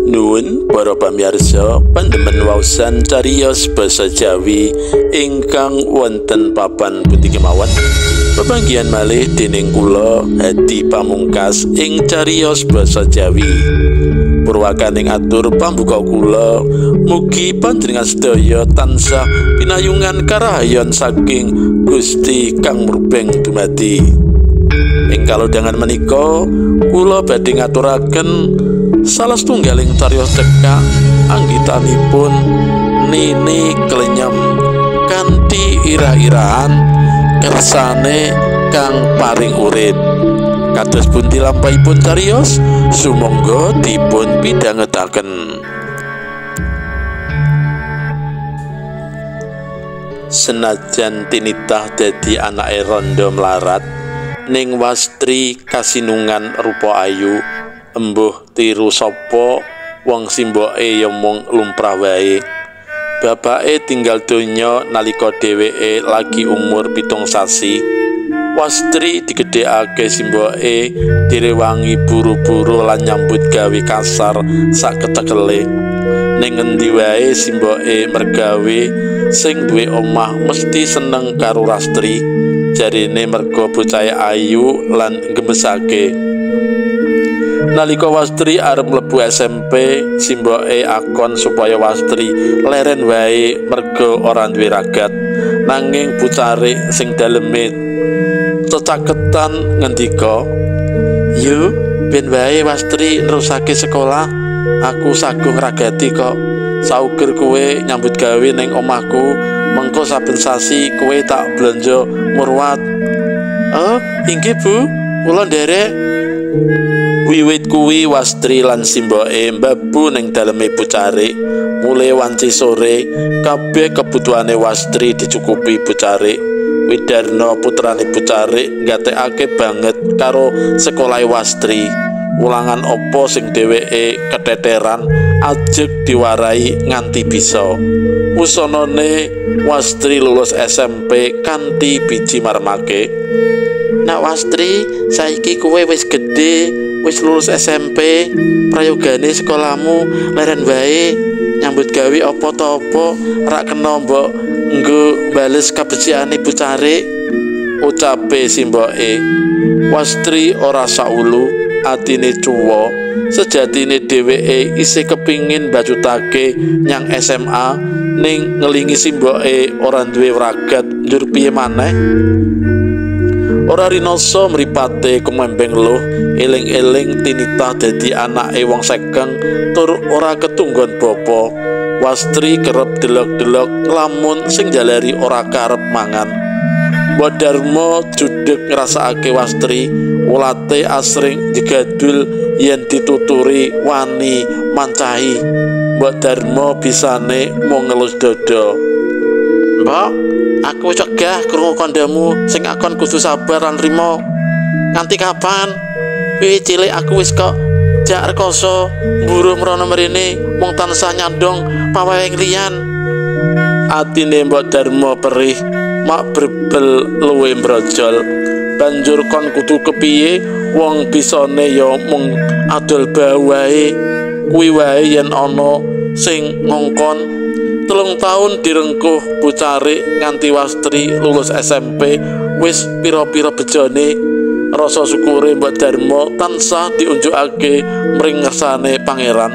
Nuwun para pamirsa pandemen waosan cariyos basa Jawi ingkang wonten papan pundi kemawon. Pepanggihan malih dening kula Hadi Pamungkas ing cariyos basa Jawi. Purwakaning atur pambuka kula, mugi panjenengan sedaya tansah pinayungan karahayon saking Gusti kang murbeng dumadi. Ing kalodhangan menika kula badhe ngaturaken salah setunggaling cariyos cekak anggitanipun Nini Klenyem kanthi irah-irahan kersane kang paring urip. Kados pundi lampahipun cariyos, sumangga dipun pidhangetaken. Senajan tinitah dadi anake rondo mlarat, ning Wastri kasinungan rupa ayu. Embuh tiru sapa wong simboke ya mung lumrah wae. Bapake tinggal donya nalika dheweke lagi umur 7 sasi. Wastri digedhekake simboke direwangi buru-buru lan nyambut gawe kasar sak kecekele. Ning endi wae simboke mergawe, sing duwe omah mesti seneng karo Rastri. Jarine merga bocahe ayu lan gemesake. Nalika Wastri arep mlebu SMP, simboke akon supaya Wastri leren wae merga ora duwe ragat. Nanging bucare sing daleme cecaketan ngendika, "Yu, ben wae Wastri nerusake sekolah, aku sagung ragati kok. Sauger kowe nyambut gawe ning omahku, mengko saben sasi kowe tak blonjo murwat." "Oh, inggih Bu, kula nderek." Wiwit kuwi Wastri lan simboke mbabu ning daleme bucare. Mule wanci sore kabeh kebutuhane Wastri dicukupi bucare. Widarno putrane bucare nggatekake banget karo sekolahe Wastri. Wulangan opo sing dheweke keteteran ajeg diwarai nganti bisa. Wusanane Wastri lulus SMP kanthi biji marmake. "Nak Wastri, saiki kowe wis gedhe, wis lulus SMP, prayogane sekolahmu leren wae, nyambut gawe apa ta apa, rak kena mbok nggo bales kabecikane bucare," ucape simboke. Wastri ora saulu, atine cuwa. Sejatine dheweke isih kepingin bacutake nyang SMA, ning ngelingi simboke ora duwe wragat njur piye maneh. Ora rinoso mripate kemembeng luh, eling-eling tinitah dadi anake wong sekeng tur ora ketunggon bapa. Wastri kerep delok-delok nglamun sing jalari ora karep mangan. Mbok Darmo judeg ngrasakake Wastri, ulate asring jegadul yen dituturi wani mancahi. Mbok Darmo bisane mung ngelus dada. "Mbok, aku cegah krungu kandhamu sing akon kudu sabar lan rima. Nganti kapan? Wiwit cilik aku wis kok jak rekoso mburu mrono mrene mung tansah nyandhong pawehing liyan." Atine Mbok Darmo perih, mak brebel luwe mbrojol. Banjur kon kudu kepiye wong bisane ya mung adol bau wae. Kuwi wae yen ana sing ngongkon. 3 tahun direngkuh bucare nganti Wastri lulus SMP wis pira-pira bejone. Rasa syukure Mbok Darmo tansah diunjukake mring ngersane pangeran.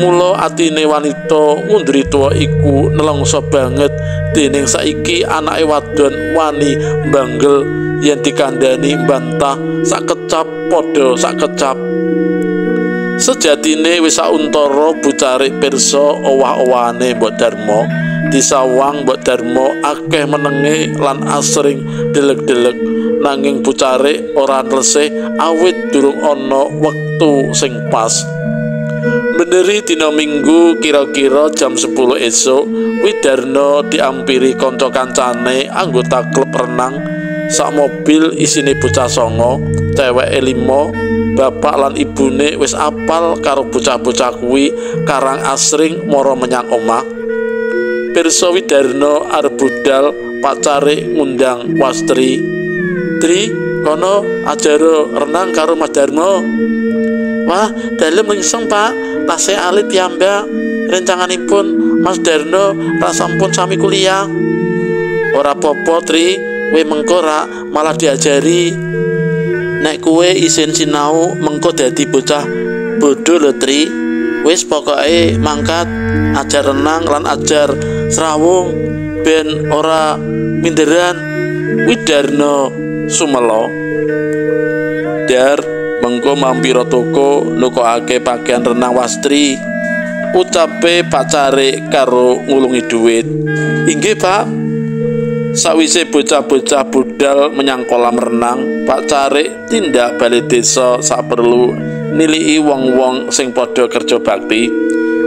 Mula atine wanita ngundri tuwa iku nelongso banget dening saiki anake wadon wani mbanggel yen dikandhani mbantah sak kecap padha sak kecap. Sejatine wis sauntara bucare pirsa owah-owahane Mbok Darmo. Disawang Mbok Darmo akeh menenge lan asring delek-delek, nanging bucare ora nlesih awit durung ana wektu sing pas. Beneri dina Minggu kira-kira jam 10 esuk, Widarno diampiri kanca kancane anggota klub renang. Sak mobil isine bocah 9, ceweke 5, bapak lan ibune wis apal karo bocah-bocah kuwi karang asring mara menyang omah. Pirsa Widarno arep budal, pacare ngundang Wastri. "Tri, kono ajaro renang karo Mas Darmo." Wah, dalem lingsem Pak, tasih alit piyambak. Rencanganipun Mas Darno ra sampun sami kuliah. Ora apa-apa Tri, kowe mengko rak malah diajari. Nek kowe isin sinau mengko dadi bocah bodho lho Tri. Wis pokoke mangkat ajar renang lan ajar srawung ben ora minderan. Widarno sumela. Dar, mengko mampira toko nukokake pakaian renang Wastri, ucape Pak Carik karo ngulungi duit. Inggih Pak. Sawise bocah-bocah budal menyang kolam renang, Pak Carik tindak bali desa saperlu niliki wong-wong sing padha kerja bakti.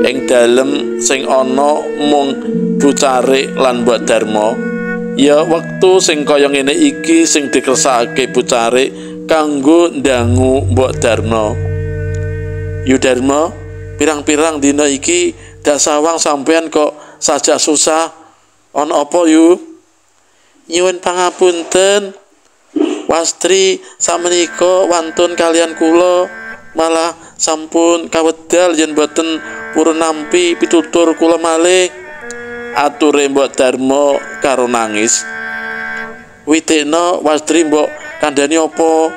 Ing dalem sing ana mung Bu Carik lan Mbok Darmo. Ya wektu sing kaya ngene iki sing dikersakake Bu Carik kanggo ndangu Mbok Darmo. Yu Darmo, pirang-pirang dina iki dak sawang sampean kok sajak susah. Ana apa yu? Nyuwun pangapunten. Wastri samenika wantun kalian kula malah sampun kawedal yen boten purun nampi pitutur kula malih. Ature Mbok Darmo karo nangis. Witekno Wastri mbok kandhani apa?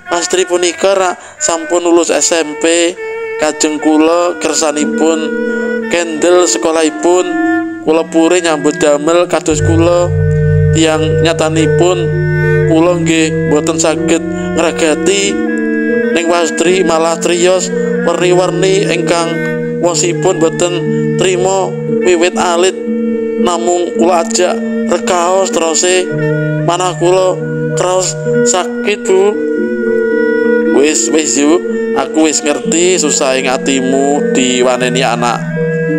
Wastri punika rak sampun lulus SMP, kajeng kula kersanipun kendel sekolahipun, kula pure nyambut damel kados kula. Tiyang nyatanipun kula nggih boten saged ngragati. Ning Wastri malah triyos werni-werni ingkang wosipun boten trima wiwit alit, namung kula ajak rekaos terose manah kula kraos sakit Bu. Wis wis yu, aku wis ngerti susah ing atimu diwaneni anak.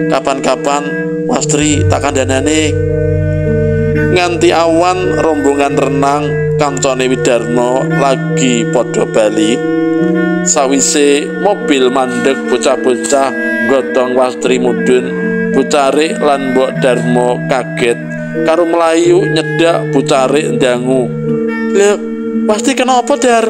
Kapan-kapan Wastri tak kandhanane. Nganti awan rombongan renang kancane Widarno lagi padha bali. Sawise mobil mandek bocah-bocah gotong Wastri mudhun. Bu Carik lan Mbok Darmo kaget karo mlayu nyedak Bu Carik ndangu. Lho, Wastri kenapa Dar?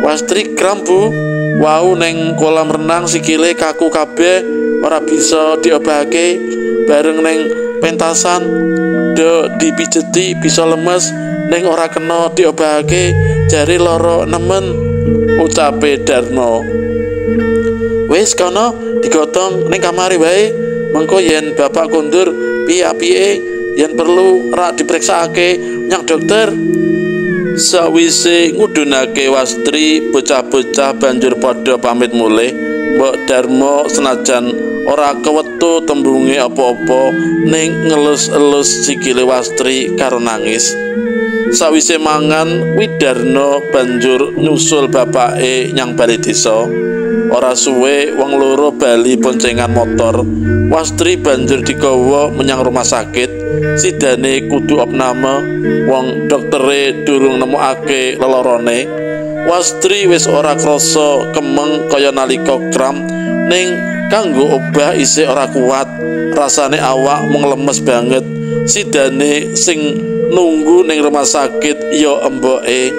Wastri kram Bu, wau neng kolam renang sikile kaku kabeh ora bisa diobahake, bareng neng pentasan do dipijeti bisa lemes ning ora kena diobahake, jare lara nemen, ucape Darno. Wis kono digotong ning kamare wae, mengko yen bapak kondur piye-piye yen perlu rak dipriksakake nyang dokter. Sawise ngudunake Wastri, bocah-bocah banjur padha pamit mulih. Mbok Darmo senajan ora kewetu tembunge apa-apa ning ngelus-elus sikile Wastri karo nangis. Sawise mangan, Widarno banjur nyusul bapake nyang bali desa. Ora suwe wong loro bali boncengan motor. Wastri banjur digawa menyang rumah sakit. Sidane kudu opname, wong doktere durung nemokake lelorone. Wastri wis ora krasa kemeng kaya nalika kram, ning kanggo obah isih ora kuat. Rasane awak mung lemes banget. Sidane sing nunggu ning rumah sakit ya emboke.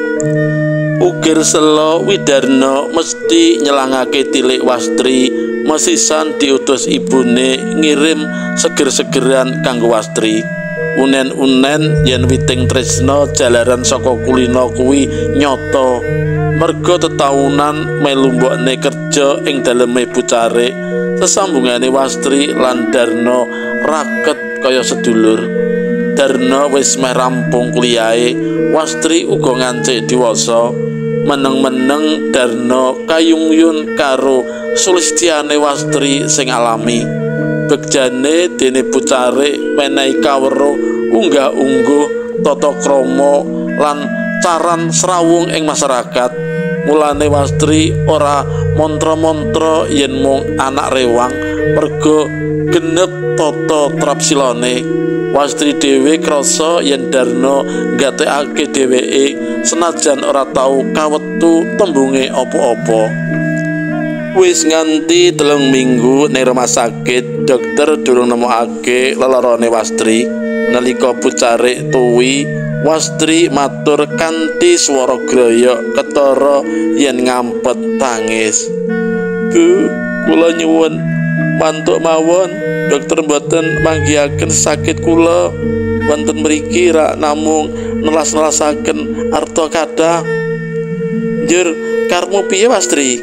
Uger selo Widarno mesti nyelangake tilik Wastri, mesisan diutus ibune ngirim seger-segeran kanggo Wastri. Unen-unen yen witing tresna jalaran saka kulina kuwi nyata. Merga tetaunan melu mbokne kerja ing daleme Bu Carik, sesambungane Wastri lan Darno raket kaya sedulur. Darno wis meh rampung kuliahe, Wastri uga ngancik diwasa. Meneng-meneng Darno kayungyun karo sulistyane Wastri sing alami. Begjane dene Bu Carik menehi kawruh unggah-ungguh tata krama lan caran srawung ing masyarakat. Mulane Wastri ora mantra-mantra yen mung anak rewang, merga genep tata trapsilane. Wastri dhewe krasa yen Darno nggatekake dheweke senajan ora tau kawetu tembunge apa-apa. Wis nganti 3 minggu ning rumah sakit, dokter durung nemokake lelarane Wastri. Nalika Bu Carik tuwi Wastri matur kanthi swara groyok ketara yen ngampet tangis. Bu, kula nyuwun mantuk mawon, dokter mboten manggihaken sakit kula. Wonten mriki rak namung nelas-nelasaken arta kathah. Njur karepmu piye Wastri?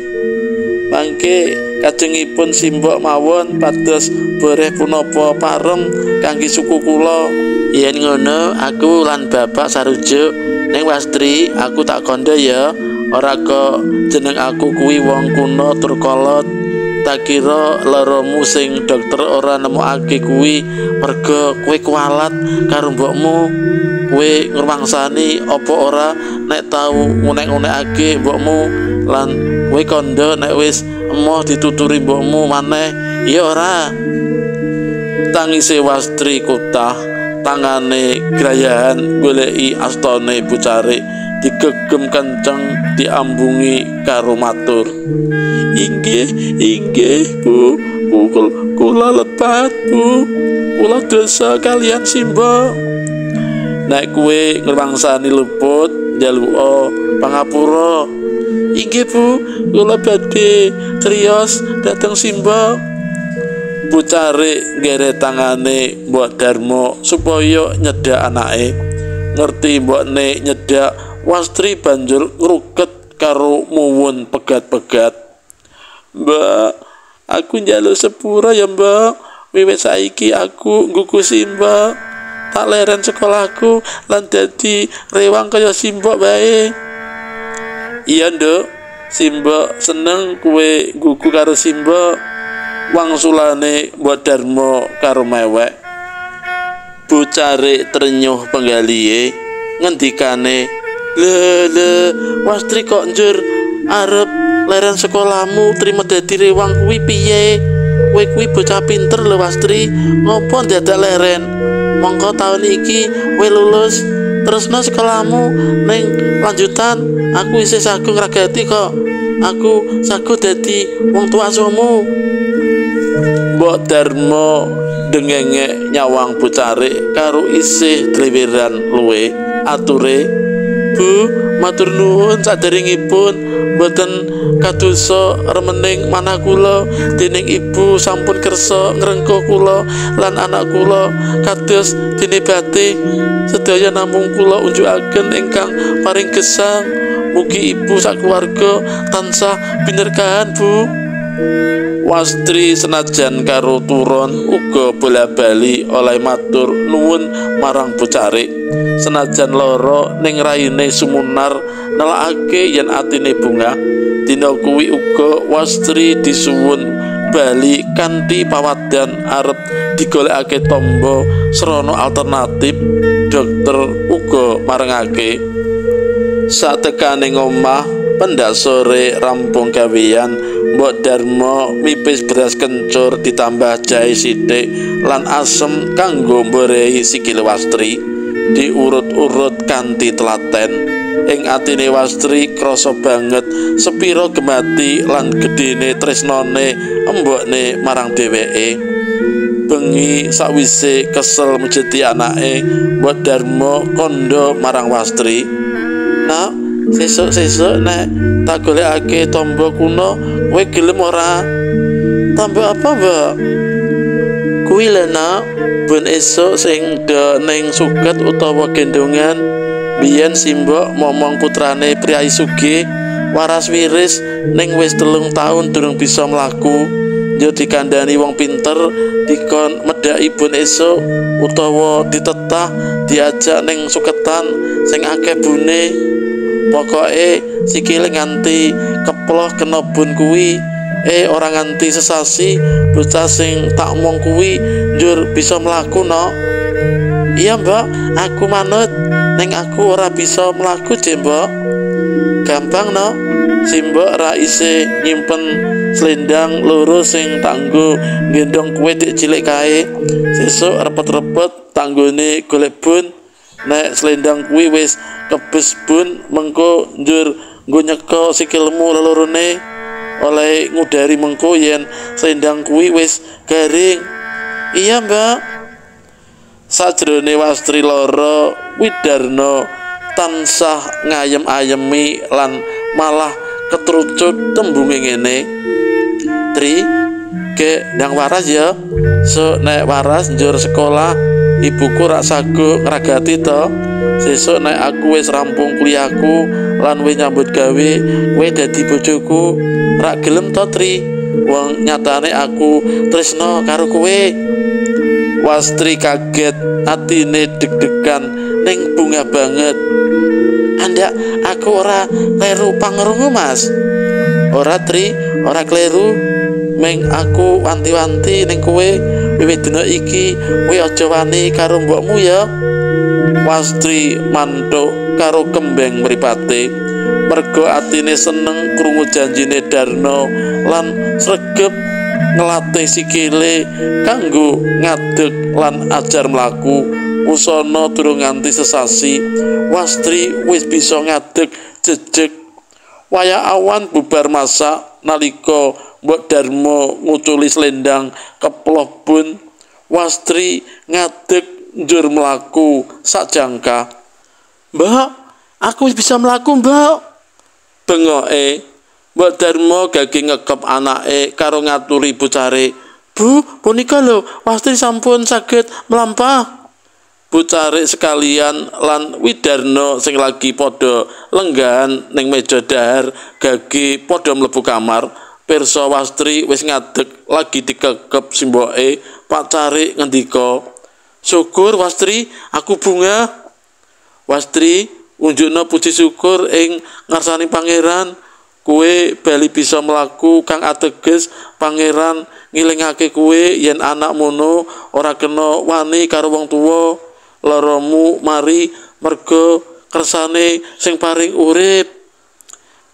Mangke kajengipun simbok mawon pados boreh punapa parem kangge suku kula. Yen ngono aku lan bapak sarujuk. Ning Wastri, aku tak kandha ya, ora kok jeneng aku kuwi wong kuno tur kolot. Tak kira laramu sing dokter ora nemokake kuwi merga kowe kualat karo mbokmu. Kowe ngrumangsani apa ora nek tau ngunek-ngunekake mbokmu, lan kowe kandha nek wis emoh dituturi mbokmu maneh, ya ora? Tangise Wastri kutah, tangane grayahan goleki astane bocare digegem kenceng diambungi karo matur. Inggih, inggih Bu, kula lepat Bu, kula dosa kalian simbok. Nek kowe ngrumangsani luput njaluka pangapura. Inggih Bu, kula badhe criyos dhateng simbok. Bocare nggere tangane Mbok Darmo supaya nyedak anake. Ngerti mbokne nyedak, Wastri banjur ngruket karo muwun pegat-pegat. Mbak, aku njaluk sepura ya Mbak. Wiwit saiki aku nggugu simbok. Tak leren sekolahku lan dadi rewang kaya simbok bae. Iya nduk, simbok seneng kowe nggugu karo simbok. Wangsulane Mbok Darmo karo mewek. Bocare trenyuh penggalihe ngendikane, "Le le, Wastri kok njur arep leren sekolahmu trimo dadi rewang kuwi piye? Kowe kuwi bocah pinter lho Wastri, ngopo ndadak leren? Mongko taun iki kowe lulus, terusno sekolahmu ning lanjutan. Aku isih sagung ngragati kok. Aku sagu dadi wong tua asuhmu." Mbok Darmo dengenge nyawang bocare karo isih dleweran luwe ature, "Bu, matur nuwun saderengipun mboten kadosa remening manah kula, dening ibu sampun kersa ngrengkuh kula lan anak kula kados dene batih. Sedaya namung kula unjukaken ingkang paring gesang. Mugi ibu sakeluarga tansah binerkahan, Bu." Wastri senajan karo turon uga bola-bali oleh matur nuwun marang bocare. Senajan lara ning raine sumunar nelakake yen atine bungah. Dina kuwi uga Wastri disuwun bali kanthi pawadan arep digolekake tombo srana alternatif. Dokter uga marengake. Satekane ngomah pendak sore rampung gawean, Mbok Darmo mipis beras kencur ditambah jahe sithik lan asem kanggo mborehi sikile Wastri. Diurut-urut kanthi telaten. Ing atine Wastri krasa banget sepira gemati lan gedene tresnane embokne marang dheweke. Bengi sakwise kesel mejeti anake, Mbok Darmo kandha marang Wastri, "Nak, sesuk-sesuk nek tak golekake tombo kuno, kowe gelem ora?" "Tombo apa, Mbok?" "Kuwi lho, Nak, ben esuk sing do ning suket utawa gendongan. Biyen simbok momong putrane priyayi sugih, waras wiris, ning wis 3 taun durung bisa mlaku. Yo dikandani wong pinter, dikon medhaki bun esuk utawa ditetah diajak ning suketan sing akeh bune. Pokoke sikile nganti keploh kena bun kuwi, ora nganti sesasi bocah sing tak omong kuwi njur bisa mlaku, Nok." "Iya, Mbok, aku manut. Ning aku ora bisa mlaku, je, Mbok." "Gampang, Nok. Simbok ra isih nyimpen slendang loro sing tanggo gendong kowe dik cilik kae. Sesuk repet-repet tanggone golek bun. Nek slendang kuwi wis kebes bun, mengko njur nggo nyeka sikilmu lelorone. Oleh ngudari mengko yen slendang kuwi wis garing." "Iya, Mbak." Sajrone Wastri lara Widarno tansah ngayem-ayemi lan malah ketrucut tembunge ngene. Tri, ke ndang waras ya. So nek waras njur sekolah, ibuku rak sago ngragati to. Sesuk nek aku wis rampung kuliahku lan wis nyambut gawe, kowe dadi bojoku. Rak gelem to, Tri? Wong nyatane aku tresno karo kowe. Wastri kaget, atine deg-degan ning bunga banget. Andak aku ora kleru pangrungu, Mas. Ora, Tri, ora kleru. Meng aku wanti-wanti ning kowe, wiwit dina iki kowe aja wani karo mbokmu ya. Wastri mantuk karo kembeng mripate. Mergo atine seneng krungu janjine Darno lan sregep nglatih sikile kanggo ngadeg lan ajar mlaku. Usana durung nganti sesasi, Wastri wis bisa ngadeg jejeg. Wayah awan bubar masak nalika Mbok Darmo nguculi slendang keploh bun, Wastri ngadeg njur mlaku sak jangka. Mbok, aku wis bisa mlaku, Mbok. Bengoke Mbok Darmo gage ngekep anake karo ngaturi bocare. Bu, punika lho, Wastri sampun saged mlampah. Bocare sekalian lan Widarno sing lagi padha lenggahan ning meja dahar gage padha mlebu kamar. Pirsa Wastri wis ngadeg lagi dikekep simboke. Pak Carik ngendika, "Syukur Wastri, aku bunga." Wastri, unjukna puji syukur ing ngarsane pangeran. Kowe bali bisa mlaku kang ateges pangeran ngilingake kowe yen anak mono ora kena wani karo wong tuwa. Laramu mari merga kersane sing paring urip.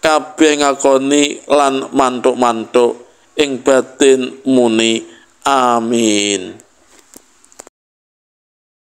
Kabeh ngakoni lan mantuk-mantuk ing batin muni amin.